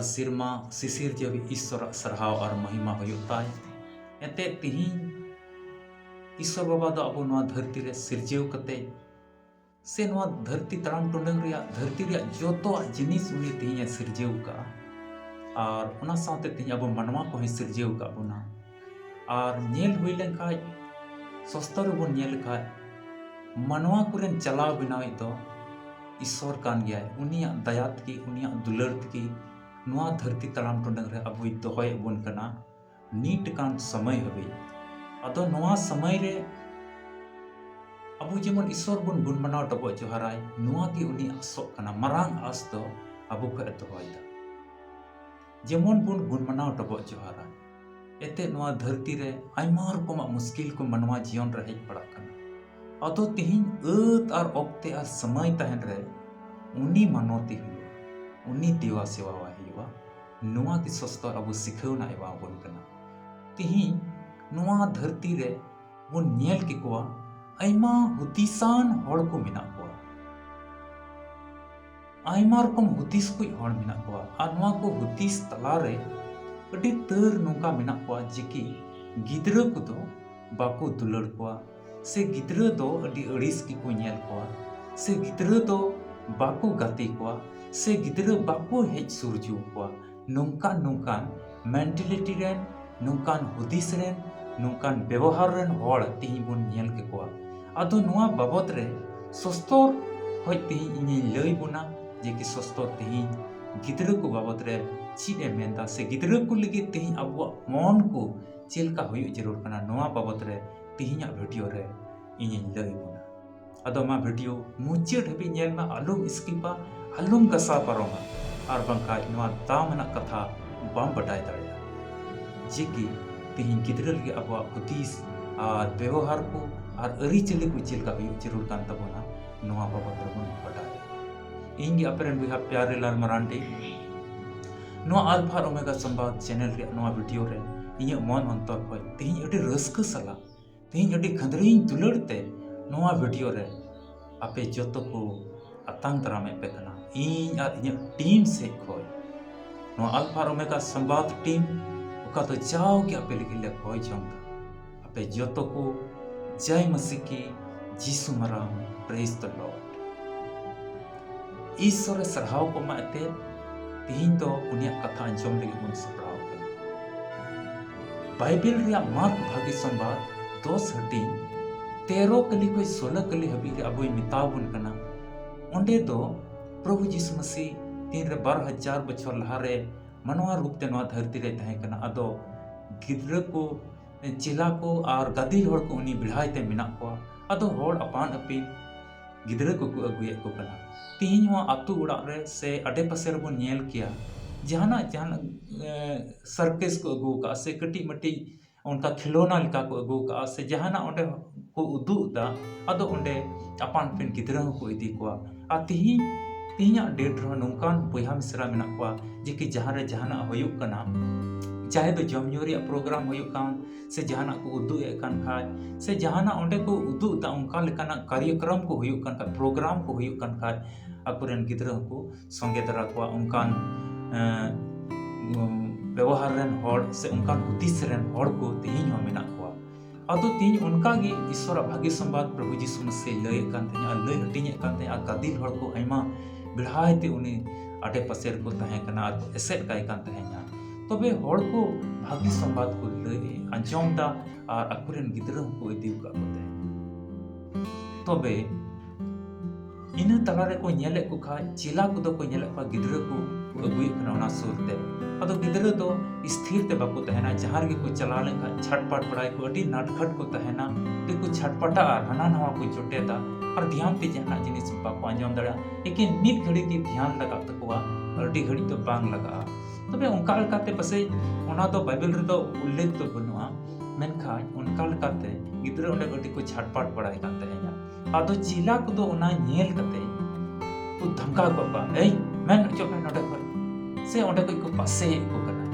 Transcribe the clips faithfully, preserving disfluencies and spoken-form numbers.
ᱥᱮᱨᱢᱟ ᱥᱤᱥᱤᱨ ᱡᱟᱹᱣᱤᱡ ᱤᱥᱥᱚᱨᱟᱜ ᱥᱟᱨᱦᱟᱣ ᱟᱨ ᱢᱚᱦᱤᱢᱟ ᱦᱩᱭᱩᱜ ᱛᱟᱭ᱾ ᱮᱱᱛᱮᱫ ᱛᱤᱦᱤᱧ ᱤᱥᱥᱚᱨ ᱵᱟᱵᱟ ᱫᱚ ᱟᱵᱚ ᱱᱚᱣᱟ ᱫᱷᱟᱹᱨᱛᱤ ᱨᱮ ᱥᱤᱨᱡᱟᱹᱣ ᱠᱟᱛᱮ ᱥᱮ ᱱᱚᱣᱟ ᱫᱷᱟᱹᱨᱛᱤ ᱛᱟᱲᱟᱢ ᱴᱩᱰᱟᱹᱝ ᱨᱮᱭᱟᱜ, ᱫᱷᱟᱹᱨᱛᱤ ᱨᱮᱭᱟᱜ ᱡᱚᱛᱚᱣᱟᱜ ᱡᱤᱱᱤᱥ ᱩᱱᱤ ᱛᱤᱦᱤᱧ ᱮ ᱥᱤᱨᱡᱟᱹᱣ ᱠᱟᱜᱼᱟ᱾ ᱟᱨ ᱚᱱᱟ ᱥᱟᱶᱛᱮ ᱛᱤᱦᱤᱧ ᱟᱵᱚ ᱢᱟᱱᱣᱟ ᱠᱚᱦᱚᱸᱭ ᱥᱤᱨᱡᱟᱹᱣ ᱠᱟᱜ ᱵᱚᱱᱟ᱾ ᱟᱨ ᱧᱮᱞ ᱦᱩᱭ ᱞᱮᱱᱠᱷᱟᱡ, ᱥᱚᱥᱛᱚ ᱨᱮᱵᱚᱱ ᱧᱮᱞ ᱞᱮᱠᱷᱟᱡ, ᱢᱟᱱᱣᱟ ᱠᱚᱨᱮᱱ ᱪᱟᱞᱟᱣ ᱵᱮᱱᱟᱣᱤᱡ ᱫᱚ ᱤᱥᱥᱚᱨ ᱠᱟᱱ ᱜᱮᱭᱟᱭ᱾ ᱩᱱᱤᱭᱟᱜ ᱫᱟᱭᱟ ᱛᱮᱜᱮ, ᱩᱱᱤᱭᱟᱜ ᱫᱩᱞᱟᱹᱲ ᱛᱮᱜᱮ ᱱᱚᱣᱟ ᱫᱷᱟᱹᱨᱛᱤ ᱛᱟᱲᱟᱢ ᱴᱩᱰᱟᱹᱝ ᱨᱮ ᱟᱵᱚᱭ ᱫᱚᱦᱚᱭᱮᱫ ᱵᱚᱱ ᱠᱟᱱᱟ ᱱᱤᱛ ᱠᱟᱱ ᱥᱚᱢᱚᱭ ᱦᱟᱹᱵᱤᱡ᱾ ᱟᱫᱚ ᱱᱚᱣᱟ ᱥᱚᱢᱚᱭ ᱨᱮ ᱟᱵᱚ ᱡᱮᱢᱚᱱ ᱤᱥᱥᱚᱨ ᱵᱚᱱ ᱜᱩᱱ ᱢᱟᱱᱟᱣ ᱰᱚᱵᱚᱜ ᱡᱚᱦᱟᱨᱟᱭ, ᱱᱚᱣᱟ ᱜᱮ ᱩᱱᱤ ᱟᱥᱚᱜ ᱠᱟᱱᱟ, ᱢᱟᱨᱟᱝ ᱟᱥ ᱫᱚ ᱟᱵᱚ ᱠᱷᱚᱡ ᱮ ᱫᱚᱦᱚᱭᱮᱫᱟ᱾ ᱡᱮᱢᱚᱱ ᱵᱚᱱ ᱜᱩᱱ ᱢᱟᱱᱟᱣ ᱰᱚᱵᱚᱜ ᱡᱚᱦᱟᱨᱟ, ᱮᱱᱛᱮᱫ ᱱᱚᱣᱟ ᱫᱷᱟᱹᱨᱛᱤ ᱨᱮ ᱟᱭᱢᱟ ᱨᱚᱠᱚᱢᱟᱜ ᱢᱩᱥᱠᱤᱞ ᱠᱚ ᱢᱟᱱᱣᱟ ᱡᱤᱭᱚᱱ ᱨᱮ ᱦᱮᱡ ᱯᱟᱲᱟᱜ ᱠᱟᱱᱟ᱾ ᱟᱫᱚ ᱛᱤᱦᱤᱧ ᱟᱹᱛ ᱟᱨ ᱚᱠᱛᱮ ᱟᱨ ᱥᱚᱢᱚᱭ ᱛᱟᱦᱮᱱ ᱨᱮ ᱩᱱᱤ ᱢᱟᱱᱚᱛᱮ ᱦᱩᱭᱩᱜᱼᱟ, ᱩᱱᱤ ᱫᱮᱣᱟ ᱥᱮᱣᱟᱣᱟᱭ ᱦᱩᱭᱩᱜᱼᱟ᱾ ᱱᱚᱣᱟ ᱜᱮ ᱥᱚᱥᱛᱚᱨ ᱟᱵᱚ ᱥᱤᱠᱷᱟᱹᱣᱱᱟ ᱮᱢᱟᱵᱚᱱ ᱠᱟᱱᱟ᱾ ᱛᱤᱦᱤᱧ ᱱᱚᱣᱟ ᱫᱷᱟᱹᱨᱛᱤ ᱨᱮ ᱵᱚᱱ ᱧᱮᱞ ᱠᱮᱠᱚᱣᱟ, ᱟᱭᱢᱟ ᱦᱩᱫᱤᱥᱟᱱ ᱦᱚᱲ ᱠᱚ ᱢᱮᱱᱟᱜ ᱠᱚᱣᱟ, ᱟᱭᱢᱟ ᱨᱚᱠᱚᱢ ᱦᱩᱫᱤᱥ ᱠᱚ ᱦᱚᱲ ᱢᱮᱱᱟᱜ ᱠᱚᱣᱟ᱾ ᱟᱨ ᱱᱚᱣᱟ ᱠᱚ ᱦᱩᱫᱤᱥ ᱛᱟᱞᱟᱨᱮ ᱟᱹᱰᱤ ᱛᱟᱹᱨ ᱱᱚᱝᱠᱟ ᱢᱮᱱᱟᱜ ᱠᱚᱣᱟ ᱡᱮ ᱠᱤ ᱜᱤᱫᱽᱨᱟᱹ ᱠᱚᱫᱚ ᱵᱟᱠᱚ ᱫᱩᱞᱟᱹᱲ ᱠᱚᱣᱟ, ᱥᱮ ᱜᱤᱫᱽᱨᱟᱹ ᱫᱚ ᱟᱹᱰᱤ ᱟᱹᱲᱤᱥ ᱜᱮᱠᱚ ᱧᱮᱞ ᱠᱚᱣᱟ, ᱥᱮ ᱜᱤᱫᱽᱨᱟᱹ ᱫᱚ ᱵᱟᱠᱚ ᱜᱟᱛᱮ ᱠᱚᱣᱟ, ᱥᱮ ᱜᱤᱫᱽᱨᱟᱹ ᱵᱟᱠᱚ ᱦᱮᱡ ᱥᱩᱨ ᱦᱚᱪᱚ ᱟᱠᱚᱣᱟ᱾ ᱱᱚᱝᱠᱟᱱ ᱱᱚᱝᱠᱟᱱ ᱢᱮᱱᱴᱟᱞᱤᱴᱤ ᱨᱮᱱ, ᱱᱚᱝᱠᱟᱱ ᱦᱩᱫᱤᱥ ᱨᱮᱱ, ᱱᱚᱝᱠᱟᱱ ᱵᱮᱵᱚᱦᱟᱨ ᱨᱮᱱ ᱦᱚᱲ ᱛᱮᱦᱮᱧ ᱵᱚᱱ ᱧᱮᱞ ᱠᱮᱠᱚᱣᱟ᱾ ᱟᱫᱚ ᱱᱚᱣᱟ ᱵᱟᱵᱚᱛ ᱨᱮ ᱥᱚᱥᱛᱚᱨ ᱠᱷᱚᱡ ᱛᱮᱦᱮᱧ ᱤᱧᱤᱧ ᱞᱟᱹᱭ ᱵᱚᱱᱟ ᱡᱮ ᱠᱤ ᱥᱚᱥᱛᱚᱨ ᱛᱮᱦᱮᱧ ᱜᱤᱫᱽᱨᱟᱹ ᱠᱚ ᱵᱟᱵᱚᱛ ᱨᱮ ᱪᱮᱫ ᱮ ᱢᱮᱱᱫᱟ, ᱥᱮ ᱜᱤᱫᱽᱨᱟᱹ ᱠᱚ ᱞᱟᱹᱜᱤᱫ ᱛᱮᱦᱮᱧ ᱟᱵᱚᱣᱟᱜ ᱢᱚᱱ ᱠᱚ ᱪᱮᱫ ᱞᱮᱠᱟ ᱦᱩᱭᱩᱜ ᱡᱟᱹᱨᱩᱲ ᱠᱟᱱᱟ, ᱱᱚᱣᱟ ᱵᱟᱵᱚᱛ ᱨᱮ ᱛᱮᱦᱮᱧᱟᱜ ᱵᱷᱤᱰᱤᱭᱳ ᱨᱮ ᱤᱧᱤᱧ ᱞᱟᱹᱭ ᱵᱚᱱᱟ᱾ ᱟᱫᱚ ᱢᱟ ᱵᱷᱤᱰᱤᱭᱳ ᱢᱩᱪᱟᱹᱫ ᱦᱟᱹᱵᱤᱡ ᱧᱮᱞ ᱢᱮ, ᱟᱞᱚᱢ ᱥᱠᱤᱯᱟ, ᱟᱞᱚᱢ ᱜᱟᱥᱟᱣ ᱯᱟᱨᱚᱢᱟ, ᱟᱨ ᱵᱟᱝᱠᱷᱟᱡ ᱱᱚᱣᱟ ᱫᱟᱢ ᱟᱱᱟᱜ ᱠᱟᱛᱷᱟ ᱵᱟᱢ ᱵᱟᱰᱟᱭ ᱫᱟᱲᱮᱭᱟᱜᱼᱟ᱾ ᱡᱮ ᱠᱤ ᱛᱮᱦᱮᱧ ᱜᱤᱫᱽᱨᱟᱹ ᱞᱟᱹᱜᱤᱫ ᱟᱵᱚᱣᱟᱜ ᱦᱩᱫᱤᱥ ᱟᱨ ᱵᱮᱵᱚᱦᱟᱨ ᱠᱚ ᱟᱨ ᱟᱹᱨᱤᱪᱟᱹᱞᱤ ᱠᱚ ᱪᱮᱫ ᱞᱮᱠᱟ ᱦᱩᱭᱩᱜ ᱡᱟᱹᱨᱩᱲ ᱠᱟᱱ ᱛᱟᱵᱚᱱᱟ, ᱱᱚᱣᱟ ᱵᱟᱵᱚᱛ ᱨᱮᱵᱚᱱ ᱵᱟᱰᱟᱭᱟ᱾ ᱤᱧ ᱜᱮ ᱟᱯᱮ ᱨᱮᱱ ᱵᱚᱭᱦᱟ ᱯᱭᱟᱨᱮᱞᱟᱞ ᱢᱟᱨᱟᱱᱰᱤ᱾ ᱱᱚᱣᱟ ᱟᱞᱯᱷᱟ ᱟᱨ ᱳᱢᱮᱜᱟ ᱥᱚᱢᱵᱟᱫ ᱪᱮᱱᱮᱞ ᱨᱮᱭᱟᱜ ᱱᱚᱣᱟ ᱵᱷᱤᱰᱤᱭᱳ ᱨᱮ ᱤᱧᱟᱹᱜ ᱢᱚᱱ ᱚᱱᱛᱚᱨ ᱠᱷᱚᱡ ᱛᱮᱦᱮᱧ ᱟᱹᱰᱤ ᱨᱟᱹᱥᱠᱟᱹ ᱥᱟᱞᱟᱜ, ᱛᱮᱦᱮᱧ ᱟᱹᱰᱤ ᱠᱷᱟᱹᱫᱽᱨᱤᱧ ᱫᱩᱞᱟᱹᱲ ᱛᱮ ᱱᱚᱣᱟ ᱵᱷᱤᱰᱤᱭᱳ ᱨᱮ ᱟᱯᱮ ᱡᱚᱛᱚ ᱠᱚ ᱟᱛᱟᱝ ᱫᱟᱨᱟᱢᱮᱫ ᱯᱮ ᱠᱟᱱᱟ᱾ ᱤᱧ ᱟᱨ ᱤᱧᱟᱹᱜ ᱴᱤᱢ ᱥᱮᱫ ᱠᱷᱚᱡ ᱱᱚᱣᱟ ᱟᱞᱯᱷᱟ ᱟᱨ ᱳᱢᱮᱜᱟ ᱥᱚᱢᱵᱟᱫ ᱴᱤᱢ, ᱚᱠᱟ ᱫᱚ ᱡᱟᱣᱜᱮ ᱟᱯᱮ ᱞᱟᱹᱜᱤᱫ ᱞᱮ ᱠᱚᱭ ᱡᱚᱝ ᱫᱟ, ᱟᱯᱮ ᱡᱚᱛᱚ ᱠᱚ ᱡᱟᱭ ᱢᱟᱥᱤ ᱠᱤ ᱡᱤᱥᱩ ᱢᱟᱨᱟᱝ, Praise the Lord᱾ ᱤᱥᱥᱚᱨᱮ ᱥᱟᱨᱦᱟᱣ ᱠᱚ ᱢᱟ ᱮᱱᱛᱮ, ᱛᱤᱦᱤᱧ ᱫᱚ ᱩᱱᱤᱭᱟᱜ ᱠᱟᱛᱷᱟ ᱟᱸᱡᱚᱢ ᱞᱟᱹᱜᱤᱫ ᱵᱚᱱ ᱥᱟᱯᱲᱟᱣ ᱟᱠᱟᱱᱟ᱾ ᱵᱟᱭᱵᱮᱞ ᱨᱮᱭᱟᱜ ᱢᱟᱨᱠ ᱵᱷᱟᱹᱜᱤ ᱥᱚᱢᱵᱟᱫ ᱫᱚᱥ ᱦᱟᱹᱴᱤᱧ ᱛᱮᱨᱚ ᱠᱟᱹᱞᱤ ᱠᱷᱚᱱ ᱥᱳᱞᱳ ᱠᱟᱹᱞᱤ ᱦᱟᱹᱵᱤᱡ ᱨᱮ ᱟᱵᱚᱭ ᱢᱮᱛᱟᱣ ᱵᱚᱱ ᱠᱟᱱᱟ᱾ ᱚᱸᱰᱮ ᱫᱚ ᱯᱨᱚᱵᱷᱩ ᱡᱤᱥᱩ ᱢᱟᱹᱥᱤ ᱛᱤᱱᱨᱮ ᱵᱟᱨ ᱦᱟᱡᱟᱨ ᱵᱚᱪᱷᱚᱨ ᱞᱟᱦᱟᱨᱮ ᱢᱟᱱᱣᱟ ᱨᱩᱯ ᱛᱮ ᱱᱚᱣᱟ ᱫᱷᱟᱹᱨᱛᱤ ᱨᱮ ᱛᱟᱦᱮᱸ ᱠᱟᱱᱟ᱾ ᱟᱫᱚ ᱜᱤᱫᱽᱨᱟᱹ ᱠᱚ, ᱪᱮᱞᱟ ᱠᱚ ᱟᱨ ᱜᱟᱫᱮᱞ ᱦᱚᱲ ᱠᱚ ᱩᱱᱤ ᱵᱮᱲᱦᱟᱭ ᱛᱮ ᱢᱮᱱᱟᱜ ᱠᱚᱣᱟ᱾ ᱟᱫᱚ ᱦᱚᱲ ᱟᱯᱟᱱ ᱟᱹᱯᱤᱱ ᱜᱤᱫᱽᱨᱟᱹ ᱠᱚᱠᱚ ᱟᱹᱜᱩᱭᱮᱫ ᱠᱚ ᱠᱟᱱᱟ᱾ ᱛᱤᱦᱤᱧ ᱦᱚᱸ ᱟᱛᱳ ᱚᱲᱟᱜ ᱨᱮ ᱥᱮ ᱟᱰᱮ ᱯᱟᱥᱮ ᱨᱮᱵᱚᱱ ᱧᱮᱞ ᱠᱮᱭᱟ, ᱡᱟᱦᱟᱱᱟᱜ, ᱡᱟᱦᱟᱱᱟᱜ, ᱮ, circus ᱠᱚ ᱟᱹᱜᱩ ᱟᱠᱟᱫᱼᱟ ᱥᱮ ᱠᱟᱹᱴᱤᱡ ᱢᱟᱹᱴᱤᱡ ᱚᱱᱠᱟ ᱠᱷᱮᱞᱳᱱᱟ ᱞᱮᱠᱟ ᱠᱚ ᱟᱹᱜᱩ ᱟᱠᱟᱫᱼᱟ ᱥᱮ ᱡᱟᱦᱟᱱᱟᱜ ᱚᱸᱰᱮ ᱠᱚ ᱩᱫᱩᱜ ᱮᱫᱟ, ᱟᱫᱚ ᱚᱸᱰᱮ ᱟᱯᱟᱱ ᱟᱹᱯᱤᱱ ᱜᱤᱫᱽᱨᱟᱹ ᱦᱚᱸᱠᱚ ᱤᱫᱤ ᱠᱚᱣᱟ᱾ ᱟᱨ ᱛᱤᱦᱤᱧ, ᱛᱤᱦᱤᱧᱟᱜ date ᱨᱮᱦᱚᱸ ᱱᱚᱝᱠᱟᱱ ᱵᱚᱭᱦᱟ ᱢᱤᱥᱨᱟ ᱢᱮᱱᱟᱜ ᱠᱚᱣᱟ ᱡᱮ ᱠᱤ ᱡᱟᱦᱟᱸ ᱨᱮ ᱡᱟᱦᱟᱱᱟᱜ ᱦᱩᱭᱩᱜ ᱠᱟᱱᱟ, ᱪᱟᱦᱮ ᱫᱚ ᱡᱚᱢ ᱧᱩ ᱨᱮᱭᱟᱜ program ᱦᱩᱭᱩᱜ ᱠᱟᱱ, ᱥᱮ ᱡᱟᱦᱟᱱᱟᱜ ᱠᱚ ᱩᱫᱩᱜ ᱮᱫ ᱠᱟᱱ ᱠᱷᱟᱡ, ᱥᱮ ᱡᱟᱦᱟᱱᱟᱜ ᱚᱸᱰᱮ ᱠᱚ ᱩᱫᱩᱜ ᱮᱫᱟ, ᱚᱱᱠᱟ ᱞᱮᱠᱟᱱᱟᱜ ᱠᱟᱨᱭᱚᱠᱨᱚᱢ ᱠᱚ ᱦᱩᱭᱩᱜ ᱠᱟᱱ ᱠᱷᱟᱡ, program ᱠᱚ ᱦᱩᱭᱩᱜ ᱠᱟᱱ ᱠᱷᱟᱡ, ᱟᱠᱚᱨᱮᱱ ᱜᱤᱫᱽᱨᱟᱹ ᱦᱚᱸᱠᱚ ᱥᱚᱸᱜᱮ ᱫᱟᱨᱟ ᱠᱚᱣᱟ᱾ ᱚᱱᱠᱟᱱ, ᱮᱸ, ᱩᱢ, ᱵᱮᱣᱦᱟᱨ ᱨᱮᱱ ᱦᱚᱲ ᱥᱮ ᱚᱱᱠᱟᱱ ᱦᱩᱫᱤᱥ ᱨᱮᱱ ᱦᱚᱲ ᱠᱚ ᱛᱮᱦᱮᱧ ᱦᱚᱸ ᱢᱮᱱᱟᱜ ᱠᱚᱣᱟ᱾ ᱟᱫᱚ ᱛᱮᱦᱮᱧ ᱚᱱᱠᱟ ᱜᱮ ᱤᱥᱥᱚᱨᱟᱜ ᱵᱷᱟᱹᱜᱤ ᱥᱚᱢᱵᱟᱫ ᱯᱨᱚᱵᱷᱩ ᱡᱤᱥᱩ ᱢᱟᱥᱤ ᱞᱟᱹᱭᱮᱫ ᱠᱟᱱ ᱛᱟᱦᱮᱸᱱᱟ ᱟᱨ ᱞᱟᱹᱭ ᱦᱟᱹᱴᱤᱧᱮᱫ ᱠᱟᱱ ᱛᱟᱦᱮᱸᱱᱟ᱾ ᱟᱨ ᱜᱟᱫᱮᱞ ᱦᱚᱲ ᱠᱚ ᱟᱭᱢᱟ ᱵᱮᱲᱦᱟᱭ ᱛᱮ ᱩᱱᱤ ᱟᱰᱮ ᱯᱟᱥᱮ ᱨᱮᱠᱚ ᱛᱟᱦᱮᱸ ᱠᱟᱱᱟ ᱟᱨ ᱠᱚ ᱮᱥᱮᱫ ᱠᱟᱭ ᱠᱟᱱ ᱛᱟᱦᱮᱸᱱᱟ᱾ ᱛᱚᱵᱮ ᱦᱚᱲ ᱠᱚ ᱵᱷᱟᱹᱜᱤ ᱥᱚᱢᱵᱟᱫ ᱠᱚ ᱞᱟᱹᱭ ᱟᱸᱡᱚᱢ ᱫᱟ ᱟᱨ ᱟᱠᱚᱨᱮᱱ ᱜᱤᱫᱽᱨᱟᱹ ᱦᱚᱸᱠᱚ ᱤᱫᱤ ᱟᱠᱟᱫ ᱠᱚ ᱛᱟᱦᱮᱸᱱᱟ᱾ ᱛᱚᱵᱮ ᱤᱱᱟᱹ ᱛᱟᱞᱟ ᱨᱮᱠᱚ ᱧᱮᱞᱮᱫ ᱠᱚ ᱠᱷᱟᱡ, ᱪᱮᱞᱟ ᱠᱚᱫᱚ ᱠᱚ ᱧᱮᱞᱮᱫ ᱠᱚᱣᱟ ᱜᱤᱫᱽᱨᱟᱹ ᱠᱚ ᱟᱹᱜᱩᱭᱮᱫ ᱠᱟᱱᱟ ᱚᱱᱟ ᱥᱩᱨ ᱛᱮ᱾ ᱟᱫᱚ ᱜᱤᱫᱽᱨᱟᱹ ᱫᱚ ᱥᱛᱷᱤᱨ ᱛᱮ ᱵᱟᱠᱚ ᱛᱟᱦᱮᱱᱟ, ᱡᱟᱦᱟᱸ ᱨᱮᱜᱮ ᱠᱚ ᱪᱟᱞᱟᱣ ᱞᱮᱱᱠᱷᱟᱡ ᱪᱷᱟᱴᱯᱟᱴ ᱵᱟᱲᱟᱭᱟᱠᱚ, ᱟᱹᱰᱤ ᱱᱟᱴᱠᱷᱟᱴ ᱠᱚ ᱛᱟᱦᱮᱱᱟ, ᱟᱹᱰᱤ ᱠᱚ ᱪᱷᱟᱴᱯᱟᱴᱟᱜᱼᱟ, ᱦᱟᱱᱟ ᱱᱟᱣᱟ ᱠᱚ ᱡᱚᱴᱮᱫᱟ ᱟᱨ ᱫᱷᱮᱭᱟᱱ ᱛᱮ ᱡᱟᱦᱟᱱᱟᱜ ᱡᱤᱱᱤᱥ ᱵᱟᱠᱚ ᱟᱸᱡᱚᱢ ᱫᱟᱲᱮᱭᱟᱜᱼᱟ᱾ ᱮᱠᱮᱱ ᱢᱤᱫ ᱜᱷᱟᱹᱲᱤᱡ ᱜᱮ ᱫᱷᱮᱭᱟᱱ ᱞᱟᱜᱟᱜ ᱛᱟᱠᱚᱣᱟ, ᱟᱹᱰᱤ ᱜᱷᱟᱹᱲᱤᱡ ᱫᱚ ᱵᱟᱝ ᱞᱟᱜᱟᱜᱼᱟ᱾ ᱛᱚᱵᱮ ᱚᱱᱠᱟ ᱞᱮᱠᱟᱛᱮ ᱯᱟᱥᱮᱡ ᱚᱱᱟ ᱫᱚ ᱵᱟᱭᱵᱮᱞ ᱨᱮᱫᱚ ᱩᱞᱞᱮᱠᱷ ᱫᱚ ᱵᱟᱹᱱᱩᱜᱼᱟ, ᱢᱮᱱᱠᱷᱟᱱ ᱚᱱᱠᱟ ᱞᱮᱠᱟᱛᱮ ᱜᱤᱫᱽᱨᱟᱹ ᱚᱸᱰᱮ ᱟᱹᱰᱤ ᱠᱚ ᱪᱷᱟᱴᱯᱟᱴ ᱵᱟᱲᱟᱭ ᱠᱟᱱ ᱛᱟᱦᱮᱸᱱᱟ᱾ ᱟᱫᱚ ᱪᱮᱞᱟ ᱠᱚᱫᱚ ᱚᱱᱟ ᱧᱮᱞ ᱠᱟᱛᱮ ᱠᱚ ᱫᱷᱟᱢᱠᱟᱣ ᱜᱚᱫ ᱠᱚᱣᱟ, "ᱮᱭ, ᱢᱮᱱ ᱚᱪᱚᱜ ᱢᱮ ᱱᱚᱰᱮ ᱠᱷᱚᱱ", ᱥᱮ ᱚᱸᱰᱮ ᱠᱷᱚᱱ ᱠᱚ ᱯᱟᱥᱮᱭᱮᱫ ᱠᱚ ᱠᱟᱱᱟ,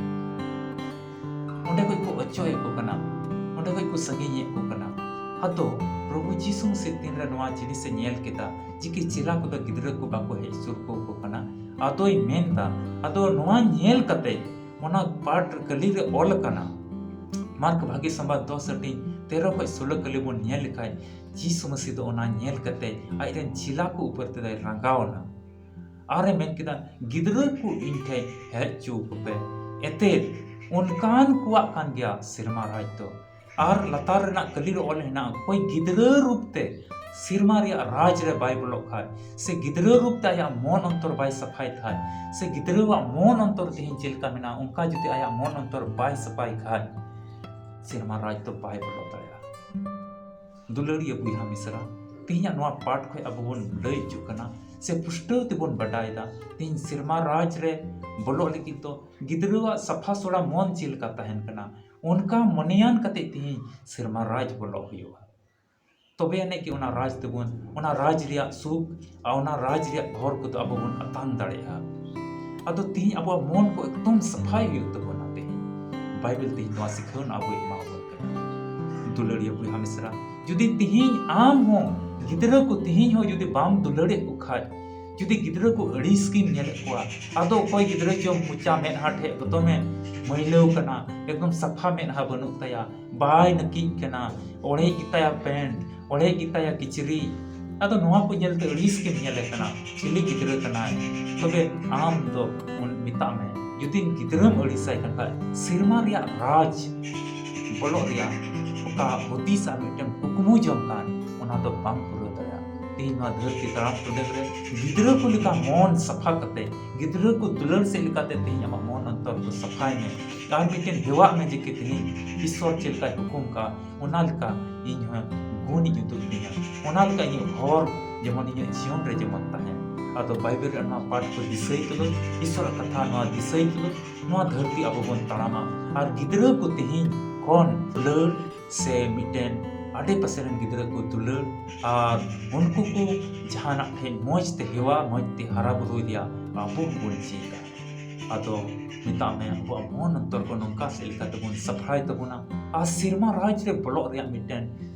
ᱚᱸᱰᱮ ᱠᱷᱚᱱ ᱠᱚ ᱚᱪᱚᱭᱮᱫ ᱠᱚ ᱠᱟᱱᱟ, ᱚᱸᱰᱮ ᱠᱷᱚᱱ ᱠᱚ ᱥᱟᱺᱜᱤᱧᱮᱫ ᱠᱚ ᱠᱟᱱᱟ᱾ ᱟᱫᱚ ᱯᱨᱚᱵᱷᱩ ᱡᱤᱥᱩ ᱢᱟᱥᱤ ᱛᱤᱱᱨᱮ ᱱᱚᱣᱟ ᱡᱤᱱᱤᱥᱮ ᱧᱮᱞ ᱠᱮᱫᱟ, ᱡᱮ ᱠᱤ ᱪᱮᱞᱟ ᱠᱚᱫᱚ ᱜᱤᱫᱽᱨᱟᱹ ᱠᱚ ᱵᱟᱠᱚ ᱦᱮᱡ ᱥᱩᱨ ᱠᱚ ᱠᱟᱱᱟ, ᱟᱫᱚᱭ ᱢᱮᱱᱫᱟ, ᱟᱫᱚ ᱱᱚᱣᱟ ᱧᱮᱞ ᱠᱟᱛᱮ ᱚᱱᱟ ᱯᱟᱴ ᱠᱟᱹᱞᱤ ᱨᱮ ᱚᱞ ᱟᱠᱟᱱᱟ, ᱢᱟᱨᱠ ᱵᱷᱟᱹᱜᱤ ᱥᱚᱢᱵᱟᱫ ᱫᱚᱥ ᱦᱟᱹᱴᱤᱧ ᱛᱮᱨᱚ ᱠᱷᱚᱱ ᱥᱳᱞᱳ ᱠᱟᱹᱞᱤ ᱵᱚᱱ ᱧᱮᱞ ᱞᱮᱠᱷᱟᱡ, ᱡᱤᱥᱩ ᱢᱟᱹᱥᱤ ᱫᱚ ᱚᱱᱟ ᱧᱮᱞ ᱠᱟᱛᱮ ᱟᱡᱨᱮᱱ ᱪᱮᱞᱟ ᱠᱚ ᱩᱯᱚᱨ ᱛᱮᱫᱚᱭ ᱨᱟᱸᱜᱟᱣ ᱮᱱᱟ᱾ ᱟᱨᱮ ᱢᱮᱱ ᱠᱮᱫᱟ, "ᱜᱤᱫᱽᱨᱟᱹ ᱠᱚ ᱤᱧ ᱴᱷᱮᱱ ᱦᱮᱡ ᱦᱚᱪᱚ ᱟᱠᱚ ᱯᱮ, ᱮᱛᱮᱫ ᱚᱱᱠᱟᱱ ᱠᱚᱣᱟᱜ ᱠᱟᱱ ᱜᱮᱭᱟ ᱥᱮᱨᱢᱟ ᱨᱟᱡᱽ ᱫᱚ᱾" ᱟᱨ ᱞᱟᱛᱟᱨ ᱨᱮᱱᱟᱜ ᱠᱟᱹᱞᱤ ᱨᱮ ᱚᱞ ᱦᱮᱱᱟᱜᱼᱟ, ᱚᱠᱚᱭ ᱜᱤᱫᱽᱨᱟᱹ ᱨᱩᱯ ᱛᱮ ᱥᱮᱨᱢᱟ ᱨᱮᱭᱟᱜ ᱨᱟᱡᱽ ᱨᱮ ᱵᱟᱭ ᱵᱚᱞᱚᱜ ᱠᱷᱟᱡ, ᱥᱮ ᱜᱤᱫᱽᱨᱟᱹ ᱨᱩᱯ ᱛᱮ ᱟᱭᱟᱜ ᱢᱚᱱ ᱚᱱᱛᱚᱨ ᱵᱟᱭ ᱥᱟᱯᱷᱟᱭ ᱠᱷᱟᱡ, ᱥᱮ ᱜᱤᱫᱽᱨᱟᱹᱣᱟᱜ ᱢᱚᱱ ᱚᱱᱛᱚᱨ ᱛᱮᱦᱮᱧ ᱪᱮᱫ ᱞᱮᱠᱟ ᱢᱮᱱᱟᱜᱼᱟ, ᱚᱱᱠᱟ ᱡᱩᱫᱤ ᱟᱭᱟᱜ ᱢᱚᱱ ᱚᱱᱛᱚᱨ ᱵᱟᱭ ᱥᱟᱯᱷᱟᱭ ᱠᱷᱟᱡ, ᱥᱮᱨᱢᱟ ᱨᱟᱡᱽ ᱫᱚ ᱵᱟᱭ ᱵᱚᱞᱚ ᱫᱟᱲᱮᱭᱟᱜᱼᱟ᱾ ᱫᱩᱞᱟᱹᱲᱤᱭᱟᱹ ᱵᱚᱭᱦᱟ ᱢᱤᱥᱨᱟ, ᱛᱮᱦᱮᱧᱟᱜ ᱱᱚᱣᱟ ᱯᱟᱴ ᱠᱷᱚᱱ ᱟᱵᱚ ᱵᱚᱱ ᱞᱟᱹᱭ ᱦᱚᱪᱚᱜ ᱠᱟᱱᱟ, ᱥᱮ ᱯᱩᱥᱴᱟᱹᱣ ᱛᱮᱵᱚᱱ ᱵᱟᱰᱟᱭᱮᱫᱟ, ᱛᱮᱦᱮᱧ ᱥᱮᱨᱢᱟ ᱨᱟᱡᱽ ᱨᱮ ᱵᱚᱞᱚᱜ ᱞᱟᱹᱜᱤᱫ ᱫᱚ ᱜᱤᱫᱽᱨᱟᱹᱣᱟᱜ ᱥᱟᱯᱷᱟ ᱥᱚᱲᱟ ᱢᱚᱱ ᱪᱮᱫ ᱞᱮᱠᱟ ᱛᱟᱦᱮᱱ ᱠᱟᱱᱟ, ᱚᱱᱠᱟ ᱢᱚᱱᱮᱭᱟᱱ ᱠᱟᱛᱮ ᱛᱮᱦᱮᱧ ᱥᱮᱨᱢᱟ ᱨᱟᱡᱽ ᱵᱚᱞᱚᱜ ᱦᱩᱭᱩᱜᱼᱟ᱾ ᱛᱚᱵᱮ ᱟᱹᱱᱤᱡ ᱜᱮ ᱚᱱᱟ ᱨᱟᱡᱽ ᱛᱮᱵᱚᱱ, ᱚᱱᱟ ᱨᱟᱡᱽ ᱨᱮᱭᱟᱜ ᱥᱩᱠ ᱟᱨ ᱚᱱᱟ ᱨᱟᱡᱽ ᱨᱮᱭᱟᱜ ᱜᱷᱚᱨ ᱠᱚᱫᱚ ᱟᱵᱚ ᱵᱚᱱ ᱟᱛᱟᱝ ᱫᱟᱲᱮᱭᱟᱜᱼᱟ᱾ ᱟᱫᱚ ᱛᱮᱦᱮᱧ ᱟᱵᱚᱣᱟᱜ ᱢᱚᱱ ᱠᱚ ᱮᱠᱫᱚᱢ ᱥᱟᱯᱷᱟᱭ ᱦᱩᱭᱩᱜ ᱛᱟᱵᱚᱱᱟ᱾ ᱛᱮᱦᱮᱧ ᱵᱟᱭᱵᱮᱞ ᱛᱮᱦᱮᱧ ᱱᱚᱣᱟ ᱥᱤᱠᱷᱟᱹᱣᱱᱟ ᱟᱵᱚᱭ ᱮᱢᱟ ᱵᱚᱱ ᱠᱟᱱᱟ᱾ ᱫᱩᱞᱟᱹᱲᱤᱭᱟᱹ ᱵᱚᱭᱦᱟ ᱢᱤᱥᱨᱟ, ᱡᱩᱫᱤ ᱛᱮᱦᱮᱧ ᱟᱢ ᱦᱚᱸ ᱜᱤᱫᱽᱨᱟᱹ ᱠᱚ ᱛᱮᱦᱮᱧ ᱦᱚᱸ ᱡᱩᱫᱤ ᱵᱟᱢ ᱫᱩᱞᱟᱹᱲᱮᱫ ᱠᱚ ᱠᱷᱟᱡ, ᱡᱩᱫᱤ ᱜᱤᱫᱽᱨᱟᱹ ᱠᱚ ᱟᱹᱲᱤᱥ ᱜᱮᱢ ᱧᱮᱞᱮᱫ ᱠᱚᱣᱟ, ᱟᱫᱚ ᱚᱠᱚᱭ ᱜᱤᱫᱽᱨᱟᱹ ᱪᱚ ᱢᱚᱪᱟ ᱢᱮᱫᱦᱟ ᱴᱷᱮᱡ ᱮᱠᱫᱚᱢᱮ ᱢᱟᱹᱭᱞᱟᱹᱣ ᱠᱟᱱᱟ, ᱮᱠᱫᱚᱢ ᱥᱟᱯᱷᱟ ᱢᱮᱫᱦᱟ ᱵᱟᱹᱱᱩᱜ ᱛᱟᱭᱟ, ᱵᱟᱭ ᱱᱟᱹᱠᱤᱡ ᱠᱟᱱᱟ, ᱚᱲᱮᱡ ᱜᱮᱛᱟᱭᱟ ᱯᱮᱱᱴ, ᱚᱲᱮᱡ ᱜᱮᱛᱟᱭᱟ ᱠᱤᱪᱨᱤᱡ, ᱟᱫᱚ ᱱᱚᱣᱟ ᱠᱚ ᱧᱮᱞᱛᱮ ᱟᱹᱲᱤᱥ ᱜᱮᱢ ᱧᱮᱞᱮ ᱠᱟᱱᱟ, ᱪᱤᱞᱤ ᱜᱤᱫᱽᱨᱟᱹ ᱠᱟᱱᱟᱭ? ᱛᱚᱵᱮ ᱟᱢ ᱫᱚ ᱩᱱ ᱢᱮᱛᱟᱜ ᱢᱮ, ᱡᱩᱫᱤ ᱜᱤᱫᱽᱨᱟᱹᱢ ᱟᱹᱲᱤᱥᱟᱭ ᱠᱟᱱ ᱠᱷᱟᱡ, ᱥᱮᱨᱢᱟ ᱨᱮᱭᱟᱜ ᱨᱟᱡᱽ ᱵᱚᱞᱚᱜ ᱨᱮᱭᱟᱜ ᱚᱠᱟ ᱦᱩᱫᱤᱥ ᱟᱨ ᱢᱤᱫᱴᱮᱱ ᱠᱩᱠᱢᱩ ᱡᱚᱝ ᱠᱟᱱ, ᱚᱱᱟ ᱫᱚ ᱵᱟᱢ ᱯᱩᱨᱟᱹᱣ ᱫᱟᱲᱮᱭᱟᱜᱼᱟ᱾ ᱛᱮᱦᱮᱧ ᱱᱚᱣᱟ ᱫᱷᱟᱹᱨᱛᱤ ᱛᱟᱲᱟᱢ ᱴᱩᱰᱟᱹᱝ ᱨᱮ ᱜᱤᱫᱽᱨᱟᱹ ᱠᱚ ᱞᱮᱠᱟ ᱢᱚᱱ ᱥᱟᱯᱷᱟ ᱠᱟᱛᱮ, ᱜᱤᱫᱽᱨᱟᱹ ᱠᱚ ᱫᱩᱞᱟᱹᱲ ᱥᱮᱫ ᱞᱮᱠᱟᱛᱮ ᱛᱮᱦᱮᱧ ᱟᱢᱟᱜ ᱢᱚᱱ ᱚᱱᱛᱚᱨ ᱠᱚ ᱥᱟᱯᱷᱟᱭ ᱢᱮ᱾ ᱟᱨ ᱢᱤᱫᱴᱮᱱ ᱦᱮᱣᱟᱜ ᱢᱮ ᱡᱮ ᱠᱤ ᱛᱮᱦᱮᱧ ᱤᱥᱥᱚᱨ ᱪᱮᱫ ᱞᱮᱠᱟᱭ ᱦᱩᱠᱩᱢ ᱠᱟᱜ, ᱚᱱᱟ ᱞᱮᱠᱟ ᱤᱧ ᱦᱚᱸ ᱜᱩᱱᱤᱧ ᱩᱫᱩᱜ ᱛᱤᱧᱟ, ᱚᱱᱟ ᱞᱮᱠᱟ ᱤᱧᱟᱹᱜ ᱦᱚᱨ ᱡᱮᱢᱚᱱ ᱤᱧᱟᱹᱜ ᱡᱤᱭᱚᱱ ᱨᱮ ᱡᱮᱢᱚᱱ ᱛᱟᱦᱮᱱ᱾ ᱟᱫᱚ ᱵᱟᱭᱵᱮᱞ ᱨᱮ ᱱᱚᱣᱟ ᱯᱟᱴ ᱠᱚ ᱫᱤᱥᱟᱹᱭ ᱛᱩᱞᱩᱡ, ᱤᱥᱥᱚᱨᱟᱜ ᱠᱟᱛᱷᱟ ᱱᱚᱣᱟ ᱫᱤᱥᱟᱹᱭ ᱛᱩᱞᱩᱡ, ᱱᱚᱣᱟ ᱫᱷᱟᱹᱨᱛᱤ ᱟᱵᱚ ᱵᱚᱱ ᱛᱟᱲᱟᱢᱟ᱾ ᱟᱨ ᱜᱤᱫᱽᱨᱟᱹ ᱠᱚ ᱛᱮᱦᱮᱧ ᱠᱷᱚᱱ ᱫᱩᱞᱟᱹᱲ ᱥᱮ ᱢᱤᱫᱴᱮᱱ ᱟᱰᱮ ᱯᱟᱥᱮ ᱨᱮᱱ ᱜᱤᱫᱽᱨᱟᱹ ᱠᱚ ᱫᱩᱞᱟᱹᱲ ᱟᱨ ᱩᱱᱠᱩ ᱠᱚ ᱡᱟᱦᱟᱱᱟᱜ ᱴᱷᱮᱱ ᱢᱚᱡᱽ ᱛᱮ ᱦᱮᱣᱟ, ᱢᱚᱡᱽ ᱛᱮ ᱦᱟᱨᱟ ᱵᱩᱨᱩᱭ ᱨᱮᱭᱟᱜ ᱟᱵᱚ ᱦᱚᱸᱵᱚᱱ ᱪᱮᱫᱟ᱾ ᱟᱫᱚ ᱢᱮᱛᱟᱜ ᱢᱮ, ᱟᱵᱚᱣᱟᱜ ᱢᱚᱱ ᱚᱱᱛᱚᱨ ᱠᱚ ᱱᱚᱝᱠᱟ ᱥᱮᱫ ᱞᱮᱠᱟ ᱛᱮᱵᱚᱱ ᱥᱟᱯᱷᱟᱭ ᱛᱟᱵᱚᱱᱟ ᱟᱨ ᱥᱮᱨᱢᱟ ᱨᱟᱡᱽ ᱨᱮ ᱵᱚᱞᱚᱜ ᱨᱮᱭᱟᱜ ᱢᱤᱫᱴᱮᱱ,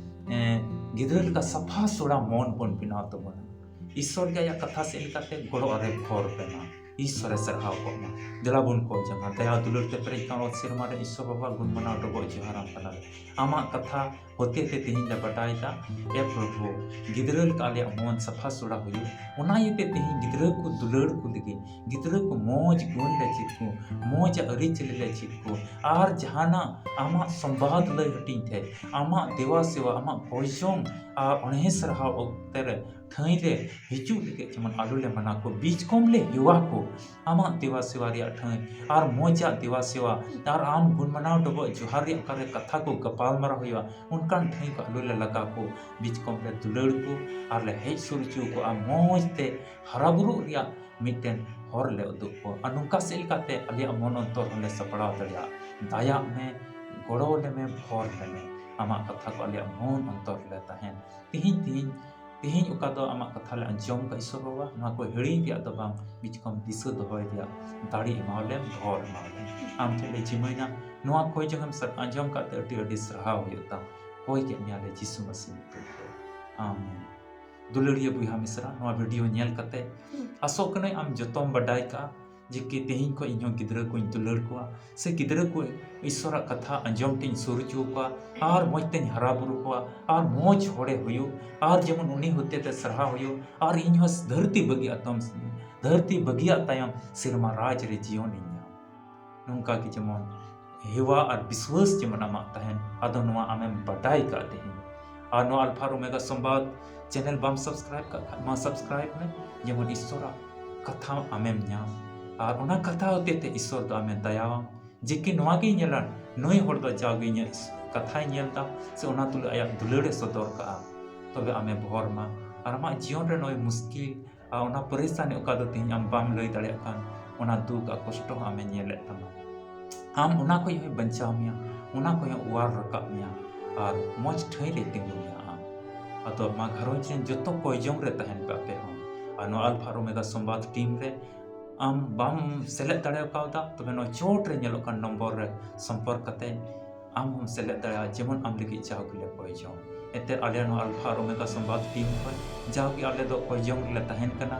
ᱮᱸ, ᱜᱤᱫᱽᱨᱟᱹ ᱞᱮᱠᱟ ᱥᱟᱯᱷᱟ ᱥᱚᱲᱟ ᱢᱚᱱ ᱵᱚᱱ ᱵᱮᱱᱟᱣ ᱛᱟᱵᱚᱱᱟ᱾ ᱤᱥᱥᱚᱨ ᱜᱮ ᱟᱭᱟᱜ ᱠᱟᱛᱷᱟ ᱥᱮᱫ ᱞᱮᱠᱟᱛᱮ ᱜᱚᱲᱚ ᱟᱨᱮ ᱵᱷᱚᱨ ᱯᱮ ᱢᱟ᱾ ᱤᱥᱥᱚᱨᱮ ᱥᱟᱨᱦᱟᱣ ᱠᱚᱜ ᱢᱟ᱾ ᱫᱮᱞᱟ ᱵᱚᱱ ᱠᱚᱭ ᱡᱚᱝᱟ᱾ ᱫᱟᱭᱟ ᱫᱩᱞᱟᱹᱲ ᱛᱮ ᱯᱮᱨᱮᱡ ᱠᱟᱱ ᱚᱛ ᱥᱮᱨᱢᱟ ᱨᱮ ᱤᱥᱥᱚᱨ ᱵᱟᱵᱟ, ᱜᱩᱱ ᱢᱟᱱᱟᱣ ᱰᱚᱵᱚᱜ ᱡᱚᱦᱟᱨᱟᱢ ᱠᱟᱱᱟᱞᱮ᱾ ᱟᱢᱟᱜ ᱠᱟᱛᱷᱟ ᱦᱚᱛᱮ ᱛᱮ ᱛᱮᱦᱮᱧ ᱞᱮ ᱵᱟᱰᱟᱭ ᱫᱟ, ᱮ ᱯᱨᱚᱵᱷᱩ, ᱜᱤᱫᱽᱨᱟᱹ ᱞᱮᱠᱟ ᱟᱞᱮᱭᱟᱜ ᱢᱚᱱ ᱥᱟᱯᱷᱟ ᱥᱩᱲᱟ ᱦᱩᱭᱩᱜ᱾ ᱚᱱᱟ ᱤᱭᱟᱹᱛᱮ ᱛᱮᱦᱮᱧ ᱜᱤᱫᱽᱨᱟᱹ ᱠᱚ ᱫᱩᱞᱟᱹᱲ ᱠᱚ ᱞᱟᱹᱜᱤᱫ, ᱜᱤᱫᱽᱨᱟᱹ ᱠᱚ ᱢᱚᱡᱽ ᱜᱩᱱ ᱞᱮ ᱪᱮᱫ ᱠᱚ, ᱢᱚᱡᱽ ᱟᱹᱨᱤᱪᱟᱹᱞᱤ ᱞᱮ ᱪᱮᱫ ᱠᱚ, ᱟᱨ ᱡᱟᱦᱟᱱᱟᱜ ᱟᱢᱟᱜ ᱥᱚᱢᱵᱟᱫ ᱞᱟᱹᱭ ᱦᱟᱹᱴᱤᱧ ᱛᱮ, ᱟᱢᱟᱜ ᱫᱮᱣᱟ ᱥᱮᱣᱟ, ᱟᱢᱟᱜ ᱠᱚᱭ ᱡᱚᱝ ᱟᱨ ᱚᱱᱦᱮ ᱥᱟᱨᱦᱟᱣ ᱚᱠᱛᱮ ᱨᱮ ᱴᱷᱟᱹᱭ ᱨᱮ ᱦᱤᱡᱩᱜ ᱞᱟᱹᱜᱤᱫ ᱡᱮᱢᱚᱱ ᱟᱞᱚ ᱞᱮ ᱢᱟᱱᱟ ᱠᱚ, ᱵᱤᱪᱠᱚᱢ ᱞᱮ ᱦᱮᱣᱟ ᱠᱚ᱾ ᱟᱢᱟᱜ ᱫᱮᱣᱟ ᱥᱮᱣᱟ ᱨᱮᱭᱟᱜ ᱴᱷᱟᱹᱭ ᱟᱨ ᱢᱚᱡᱟᱜ ᱫᱮᱣᱟ ᱥᱮᱣᱟ ᱟᱨ ᱟᱢ ᱜᱩᱱ ᱢᱟᱱᱟᱣ ᱰᱚᱵᱚᱜ ᱡᱚᱦᱟᱨ ᱨᱮᱭᱟᱜ ᱚᱠᱟᱨᱮ ᱠᱟᱛᱷᱟ ᱠᱚ ᱜᱟᱯᱟᱞᱢᱟᱨᱟᱣ ᱦᱩᱭᱩᱜᱼᱟ, ᱚᱱᱠᱟᱱ ᱴᱷᱟᱹᱭ ᱠᱚ ᱟᱞᱚ ᱞᱮ ᱞᱟᱜᱟᱣ ᱠᱚ᱾ ᱵᱤᱪᱠᱚᱢ ᱞᱮ ᱫᱩᱞᱟᱹᱲ ᱠᱚ ᱟᱨ ᱞᱮ ᱦᱮᱡ ᱥᱩᱨ ᱦᱚᱪᱚ ᱠᱚᱣᱟ ᱢᱚᱡᱽ ᱛᱮ ᱦᱟᱨᱟ ᱵᱩᱨᱩᱜ ᱨᱮᱭᱟᱜ ᱢᱤᱫᱴᱮᱱ ᱦᱚᱨ ᱞᱮ ᱩᱫᱩᱜ ᱠᱚᱣᱟ᱾ ᱟᱨ ᱱᱚᱝᱠᱟ ᱥᱮᱫ ᱞᱮᱠᱟᱛᱮ ᱟᱞᱮᱭᱟᱜ ᱢᱚᱱ ᱚᱱᱛᱚᱨ ᱦᱚᱸᱞᱮ ᱥᱟᱯᱲᱟᱣ ᱫᱟᱲᱮᱭᱟᱜᱼᱟ᱾ ᱫᱟᱭᱟᱜ ᱢᱮ, ᱜᱚᱲᱚ ᱞᱮᱢᱮ, ᱵᱷᱚᱨ ᱞᱮᱢᱮ᱾ ᱟᱢᱟᱜ ᱠᱟᱛᱷᱟ ᱠᱚ ᱟᱞᱮᱭᱟᱜ ᱢᱚᱱ ᱚᱱᱛᱚᱨ ᱨᱮᱞᱮ ᱛᱟᱦᱮᱱ᱾ ᱛᱤᱦᱤᱧ, ᱛᱤᱦᱤᱧ, ᱛᱤᱦᱤᱧ ᱚᱠᱟ ᱫᱚ ᱟᱢᱟᱜ ᱠᱟᱛᱷᱟ ᱞᱮ ᱟᱸᱡᱚᱢ ᱠᱟᱜ, ᱤᱥᱚᱨ ᱵᱟᱵᱟ, ᱱᱚᱣᱟ ᱠᱚ ᱦᱤᱲᱤᱧ ᱨᱮᱭᱟᱜ ᱫᱚ ᱵᱟᱝ, ᱵᱤᱪᱠᱚᱢ ᱫᱤᱥᱟᱹ ᱫᱚᱦᱚᱭ ᱨᱮᱭᱟᱜ ᱫᱟᱲᱮ ᱮᱢᱟᱣ ᱞᱮᱢ, ᱵᱷᱚᱨ ᱮᱢᱟᱣ ᱞᱮᱢ᱾ ᱟᱢ ᱴᱷᱮᱱ ᱞᱮ ᱡᱤᱢᱟᱹᱭᱟ, ᱱᱚᱣᱟ ᱠᱚᱭ ᱡᱚᱝ ᱮᱢ ᱥᱟ-, ᱟᱸᱡᱚᱢ ᱠᱟᱜ ᱛᱮ ᱟᱹᱰᱤ ᱟᱹᱰᱤ ᱥᱟᱨᱦᱟᱣ ᱦᱩᱭᱩᱜ ᱛᱟᱢ᱾ ᱠᱚᱭ ᱠᱮᱫ ᱢᱮᱭᱟ ᱞᱮ ᱡᱤᱥᱩ ᱢᱟᱹᱥᱤ ᱧᱩᱛᱩᱢ ᱛᱮ᱾ ᱟᱢᱮᱱ᱾ ᱫᱩᱞᱟᱹᱲᱤᱭᱟᱹ ᱵᱚᱭᱦᱟ ᱢᱤᱥᱨᱟ, ᱱᱚᱣᱟ ᱵᱷᱤᱰᱤᱭᱳ ᱧᱮᱞ ᱠᱟᱛᱮ ᱦᱩᱸ᱾ ᱟᱥᱚᱜ ᱠᱟᱹᱱᱟᱹᱧ ᱟᱢ ᱡᱚᱛᱚᱢ ᱵᱟᱰᱟᱭ ᱠᱟᱜᱼᱟ, ᱡᱮ ᱠᱤ ᱛᱮᱦᱮᱧ ᱠᱷᱚᱱ ᱤᱧᱦᱚᱸ ᱜᱤᱫᱽᱨᱟᱹ ᱠᱚᱧ ᱫᱩᱞᱟᱹᱲ ᱠᱚᱣᱟ, ᱥᱮ ᱜᱤᱫᱽᱨᱟᱹ ᱠᱚ ᱤᱥᱚᱨᱟᱜ ᱠᱟᱛᱷᱟ ᱟᱸᱡᱚᱢ ᱛᱮᱧ ᱥᱩᱨ ᱦᱚᱪᱚ ᱠᱚᱣᱟ, ᱟᱨ ᱢᱚᱡᱽ ᱛᱮᱧ ᱦᱟᱨᱟ ᱵᱩᱨᱩ ᱠᱚᱣᱟ, ᱟᱨ ᱢᱚᱡᱽ ᱦᱚᱲᱮ ᱦᱩᱭᱩᱜ, ᱟᱨ ᱡᱮᱢᱚᱱ ᱩᱱᱤ ᱦᱚᱛᱮᱛᱮ ᱥᱟᱨᱦᱟᱣ ᱦᱩᱭᱩᱜ, ᱟᱨ ᱤᱧᱦᱚᱸ ᱫᱷᱟᱹᱨᱛᱤ ᱵᱟᱹᱜᱤ ᱟᱛᱚᱢ, ᱫᱷᱟᱹᱨᱛᱤ ᱵᱟᱹᱜᱤᱭᱟᱜ ᱛᱟᱭᱚᱢ ᱥᱮᱨᱢᱟ ᱨᱟᱡᱽ ᱨᱮ ᱡᱤᱭᱚᱱ ᱤᱧ ᱧᱟᱢ᱾ ᱱᱚᱝᱠᱟ ᱜᱮ ᱡᱮᱢᱚᱱ ᱦᱮᱣᱟ ᱟᱨ ᱵᱤᱥᱣᱟᱹᱥ ᱡᱮᱢᱚᱱ ᱟᱢᱟᱜ ᱛᱟᱦᱮᱱ, ᱟᱫᱚ ᱱᱚᱣᱟ ᱟᱢᱮᱢ ᱵᱟᱰᱟᱭ ᱠᱟᱜ ᱛᱮᱦᱮᱧ᱾ ᱟᱨ ᱱᱚᱣᱟ ᱟᱞᱯᱷᱟ ᱟᱨ ᱳᱢᱮᱜᱟ ᱥᱚᱢᱵᱟᱫ ᱪᱮᱱᱮᱞ ᱵᱟᱢ ᱥᱟᱵᱥᱠᱨᱟᱭᱤᱵ ᱠᱟᱜ ᱠᱷᱟᱱ ᱢᱟ ᱥᱟᱵᱥᱠᱨᱟᱭᱤᱵ ᱢᱮ, ᱡᱮᱢᱚᱱ ᱤᱥᱚᱨᱟᱜ ᱠᱟᱛᱷᱟ ᱟᱢᱮᱢ ᱧᱟᱢ᱾ ᱟᱨ ᱚᱱᱟ ᱠᱟᱛᱷᱟ ᱦᱚᱛᱮ ᱛᱮ ᱤᱥᱚᱨ ᱫᱚ ᱟᱢᱮ ᱫᱟᱭᱟᱣᱟᱢ, ᱡᱮ ᱠᱤ ᱱᱚᱣᱟ ᱜᱮᱭ ᱧᱮᱞᱟ, ᱱᱩᱭ ᱦᱚᱲ ᱫᱚ ᱡᱟᱣᱜᱮ ᱤᱧᱟᱹᱜ ᱤᱥ-, ᱠᱟᱛᱷᱟᱭ ᱧᱮᱞ ᱫᱟ, ᱥᱮ ᱚᱱᱟ ᱛᱩᱞᱩᱡ ᱟᱭᱟᱜ ᱫᱩᱞᱟᱹᱲ ᱮ ᱥᱚᱫᱚᱨ ᱠᱟᱜᱼᱟ, ᱛᱚᱵᱮ ᱟᱢᱮ ᱵᱚᱦᱚᱨ ᱢᱟ᱾ ᱟᱨ ᱟᱢᱟᱜ ᱡᱤᱭᱚᱱ ᱨᱮ ᱱᱚᱜᱼᱚᱭ ᱢᱩᱥᱠᱤᱞ ᱟᱨ ᱚᱱᱟ ᱯᱚᱨᱮᱥᱟᱱᱤ ᱚᱠᱟ ᱫᱚ ᱛᱮᱦᱮᱧ ᱟᱢ ᱵᱟᱢ ᱞᱟᱹᱭ ᱫᱟᱲᱮᱭᱟᱜ ᱠᱟᱱ, ᱚᱱᱟ ᱫᱩᱠ ᱟᱨ ᱠᱚᱥᱴᱚ ᱦᱚᱸ ᱟᱢᱮ ᱧᱮᱞᱮᱫ ᱛᱟᱢᱟ᱾ ᱟᱢ ᱚᱱᱟ ᱠᱷᱚᱱ ᱦᱚᱸᱭ ᱵᱟᱧᱪᱟᱣ ᱢᱮᱭᱟ, ᱚᱱᱟ ᱠᱷᱚᱱ ᱦᱚᱸ ᱚᱣᱟᱨ ᱨᱟᱠᱟᱵ ᱢᱮᱭᱟ, ᱟᱨ ᱢᱚᱡᱽ ᱴᱷᱟᱹᱭ ᱨᱮ ᱛᱤᱸᱜᱩ ᱢᱮᱭᱟ ᱟᱢ᱾ ᱟᱫᱚ ᱢᱟ ᱜᱷᱟᱨᱚᱸᱡᱽ ᱨᱮᱱ ᱡᱚᱛᱚ ᱠᱚᱭ ᱡᱚᱝ ᱨᱮ ᱛᱟᱦᱮᱱ ᱯᱮ ᱟᱯᱮ ᱦᱚᱸ᱾ ᱟᱨ ᱱᱚᱣᱟ ᱟᱞᱯᱷᱟ ᱟᱨ ᱳᱢᱮᱜᱟ ᱥᱚᱢᱵᱟᱫ ᱴᱤᱢ ᱨᱮ ᱟᱢ ᱵᱟᱢ ᱥᱮᱞᱮᱫ ᱫᱟᱲᱮ ᱠᱟᱣᱫᱟ, ᱛᱚᱵᱮ ᱱᱚᱣᱟ ᱪᱚᱴ ᱨᱮ ᱧᱮᱞᱚᱜ ᱠᱟᱱ ᱱᱚᱢᱵᱚᱨ ᱨᱮ ᱥᱚᱢᱯᱚᱨᱠ ᱠᱟᱛᱮ ᱟᱢ ᱦᱚᱸᱢ ᱥᱮᱞᱮᱫ ᱫᱟᱲᱮᱭᱟᱜᱼᱟ, ᱡᱮᱢᱚᱱ ᱟᱢ ᱞᱟᱹᱜᱤᱫ ᱡᱟᱣ ᱜᱮᱞᱮ ᱠᱚᱭ ᱡᱚᱝ᱾ ᱮᱱᱛᱮ ᱟᱞᱮ ᱱᱚᱣᱟ ᱟᱞᱯᱷᱟ ᱟᱨ ᱳᱢᱮᱜᱟ ᱥᱚᱢᱵᱟᱫ ᱴᱤᱢ ᱠᱷᱚᱱ ᱡᱟᱣᱜᱮ ᱟᱞᱮ ᱫᱚ ᱠᱚᱭ ᱡᱚᱝ ᱨᱮᱞᱮ ᱛᱟᱦᱮᱱ ᱠᱟᱱᱟ᱾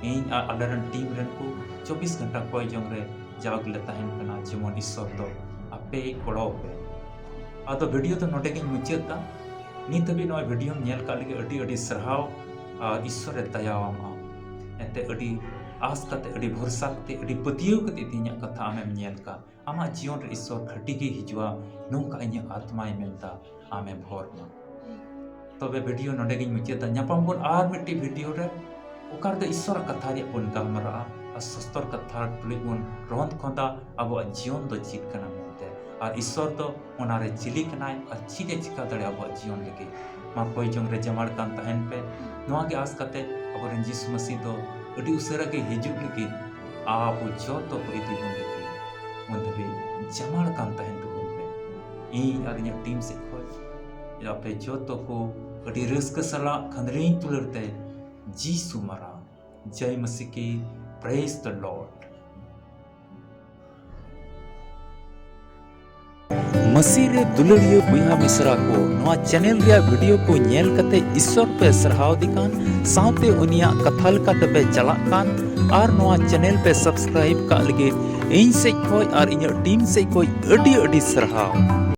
ᱤᱧ ᱟᱨ ᱟᱞᱮ ᱨᱮᱱ ᱴᱤᱢ ᱨᱮᱱ ᱠᱚ ᱪᱚᱵᱵᱤᱥ ᱜᱷᱚᱱᱴᱟ ᱠᱚᱭ ᱡᱚᱝ ᱨᱮ ᱡᱟᱣᱜᱮ ᱞᱮ ᱛᱟᱦᱮᱱ ᱠᱟᱱᱟ, ᱡᱮᱢᱚᱱ ᱤᱥᱥᱚᱨ ᱫᱚ ᱟᱯᱮᱭ ᱜᱚᱲᱚ ᱟᱯᱮ᱾ ᱟᱫᱚ ᱵᱷᱤᱰᱤᱭᱳ ᱫᱚ ᱱᱚᱰᱮ ᱜᱤᱧ ᱢᱩᱪᱟᱹᱫ ᱫᱟ᱾ ᱱᱤᱛ ᱦᱟᱹᱵᱤᱡ ᱱᱚᱣᱟ ᱵᱷᱤᱰᱤᱭᱳᱢ ᱧᱮᱞ ᱠᱟᱜ ᱞᱟᱹᱜᱤᱫ ᱟᱹᱰᱤ ᱟᱹᱰᱤ ᱥᱟᱨᱦᱟᱣ᱾ ᱟᱨ ᱤᱥᱥᱚᱨᱮ ᱫᱟᱭᱟᱣᱟᱢᱟ᱾ ᱮᱱᱛᱮ ᱟᱹᱰᱤ ᱟᱥ ᱠᱟᱛᱮ, ᱟᱹᱰᱤ ᱵᱷᱚᱨᱥᱟ ᱠᱟᱛᱮ, ᱟᱹᱰᱤ ᱯᱟᱹᱛᱭᱟᱹᱣ ᱠᱟᱛᱮ ᱛᱮᱦᱮᱧᱟᱜ ᱠᱟᱛᱷᱟ ᱟᱢᱮᱢ ᱧᱮᱞ ᱠᱟᱜ᱾ ᱟᱢᱟᱜ ᱡᱤᱭᱚᱱ ᱨᱮ ᱤᱥᱥᱚᱨ ᱠᱷᱟᱹᱴᱤ ᱜᱮ ᱦᱤᱡᱩᱜᱼᱟ, ᱱᱚᱝᱠᱟ ᱤᱧᱟᱹᱜ ᱟᱛᱢᱟᱭ ᱢᱮᱱᱫᱟ, ᱟᱢᱮ ᱵᱷᱚᱨ ᱢᱟ᱾ ᱛᱚᱵᱮ ᱵᱷᱤᱰᱤᱭᱳ ᱱᱚᱰᱮ ᱜᱤᱧ ᱢᱩᱪᱟᱹᱫ ᱫᱟ᱾ ᱧᱟᱯᱟᱢ ᱵᱚᱱ ᱟᱨ ᱢᱤᱫᱴᱤᱡ ᱵᱷᱤᱰᱤᱭᱳ ᱨᱮ, ᱚᱠᱟ ᱨᱮᱫᱚ ᱤᱥᱥᱚᱨᱟᱜ ᱠᱟᱛᱷᱟ ᱨᱮᱭᱟᱜ ᱵᱚᱱ ᱜᱟᱞᱢᱟᱨᱟᱜᱼᱟ ᱟᱨ ᱥᱚᱥᱛᱚᱨ ᱠᱟᱛᱷᱟ ᱛᱩᱞᱩᱡ ᱵᱚᱱ ᱨᱚᱸᱫ ᱠᱷᱚᱸᱫᱟ ᱟᱵᱚᱣᱟᱜ ᱡᱤᱭᱚᱱ ᱫᱚ ᱪᱮᱫ ᱠᱟᱱᱟ ᱢᱮᱱᱛᱮ, ᱟᱨ ᱤᱥᱥᱚᱨ ᱫᱚ ᱚᱱᱟᱨᱮ ᱪᱤᱞᱤ ᱠᱟᱱᱟᱭ ᱟᱨ ᱪᱮᱫ ᱮ ᱪᱤᱠᱟ ᱫᱟᱲᱮᱭᱟᱜᱼᱟ ᱟᱵᱚᱣᱟᱜ ᱡᱤᱭᱚᱱ ᱞᱟᱹᱜᱤᱫ᱾ ᱢᱟ ᱠᱚᱭ ᱡᱚᱝ ᱨᱮ ᱡᱟᱢᱟᱲ ᱠᱟᱱ ᱛᱟᱦᱮᱱ ᱯᱮ᱾ ᱱᱚᱣᱟ ᱜᱮ ᱟᱸᱥ ᱠᱟᱛᱮ ᱟᱵᱚᱨᱮᱱ ᱡᱤᱥᱩ ᱢᱟᱹᱥᱤ ᱫᱚ ᱟᱹᱰᱤ ᱩᱥᱟᱹᱨᱟ ᱜᱮ ᱦᱤᱡᱩᱜ ᱞᱟᱹᱜᱤᱫ ᱟᱵᱚ ᱡᱚᱛᱚ ᱠᱚ ᱤᱫᱤ ᱵᱚᱱ ᱞᱟᱹᱜᱤᱫ᱾ ᱩᱱ ᱫᱷᱟᱹᱵᱤᱡ ᱡᱟᱢᱟᱲ ᱠᱟᱱ ᱛᱟᱦᱮᱱ ᱛᱟᱵᱚᱱ ᱯᱮ᱾ ᱤᱧ ᱟᱨ ᱤᱧᱟᱹᱜ ᱴᱤᱢ ᱥᱮᱫ ᱠᱷᱚᱱ ᱟᱯᱮ ᱡᱚᱛᱚ ᱠᱚ ᱟᱹᱰᱤ ᱨᱟᱹᱥᱠᱟᱹ ᱥᱟᱞᱟᱜ ᱠᱷᱟᱹᱱᱫᱽᱨᱤᱧ ᱛᱩᱞᱟᱹᱲ ᱛᱮ ᱡᱤᱥᱩ ᱢᱟᱨᱟᱝ ᱡᱟᱭ ᱢᱟᱥᱤ ᱠᱤ, Praise the Lord᱾ ᱢᱟᱹᱥᱤ ᱨᱮ ᱫᱩᱞᱟᱹᱲᱤᱭᱟᱹ ᱵᱚᱭᱦᱟ ᱢᱤᱥᱨᱟ ᱠᱚ, ᱱᱚᱣᱟ ᱪᱮᱱᱮᱞ ᱨᱮᱭᱟᱜ ᱵᱷᱤᱰᱤᱭᱳ ᱠᱚ ᱧᱮᱞ ᱠᱟᱛᱮ ᱤᱥᱥᱚᱨ ᱯᱮ ᱥᱟᱨᱦᱟᱣ ᱫᱮ ᱠᱟᱱ, ᱥᱟᱶᱛᱮ ᱩᱱᱤᱭᱟᱜ ᱠᱟᱛᱷᱟ ᱞᱮᱠᱟ ᱛᱮᱯᱮ ᱪᱟᱞᱟᱜ ᱠᱟᱱ, ᱟᱨ ᱱᱚᱣᱟ ᱪᱮᱱᱮᱞ ᱯᱮ ᱥᱟᱵᱥᱠᱨᱟᱭᱤᱵ ᱠᱟᱜ ᱞᱟᱹᱜᱤᱫ ᱤᱧ ᱥᱮᱡ ᱠᱷᱚᱡ ᱟᱨ ᱤᱧᱟᱹᱜ ᱴᱤᱢ ᱥᱮᱡ ᱠᱷᱚᱡ ᱟᱹᱰᱤ ᱟᱹᱰᱤ ᱥᱟᱨᱦᱟᱣ᱾